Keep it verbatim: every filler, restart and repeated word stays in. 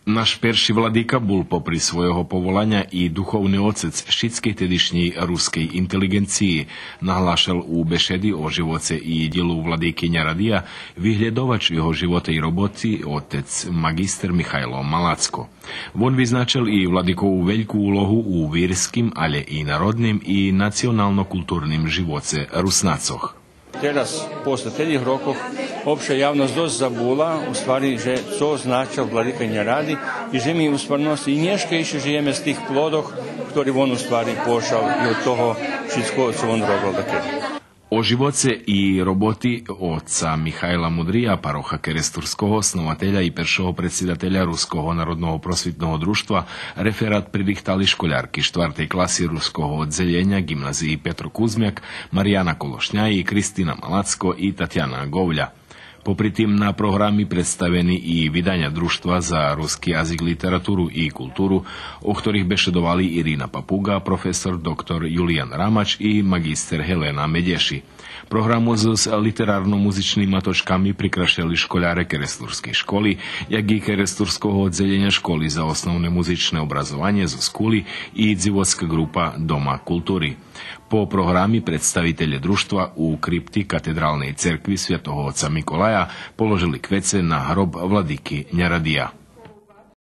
Наш перши владика бул попри свойого поволаня и духовни оцец шицкей тедишнєй рускей интелиґенциї, наглашел у бешеди о живоце и дїлу владики Нярадия виглєдовач його живота и роботи, отец маґистер Михайло Малацко. Вон визначел и владикову вельку улогу у вирским, алє и народним и национално-културним живоце Руснацох. Тераз, после тедих рокох, општа явносц досц забула, у ствари, же цо значел владика Няради и же ми у стварносци и нєшка ище жиєме з тих плодох, котри вон у ствари пошал и од того шицкого цо вон робел дакеди. О живоце и роботи отца Михайла Мудрия, пароха керестурского, основателя и першого предсидателя Руского народного просвитного дружтва, реферат пририхтали школярки штвартей класи Руского оддзелєня Ґимназиї Петро Кузмяк, Марияна Колошня и Кристина Малацко и Татяна Ґовля. Попри тим на програми представени и виданя Дружтва за руски язик, литературу и културу, о хторих бешедовали Ирина Папуґа, професор доктор Юлиян Рамач и маґистер Гелена Медєши. Програму зоз литерарно-музичнима точками прикрашели школяре керестурскей школи, як и керестурского оддзелєня школи за основне музичне образованє зоз Кули и дзивоцка ґрупа Дома култури. По програми представителє Дружтва у крипти Катедралней церкви святого отца Миколая положели квеце на гроб владики Нярадия.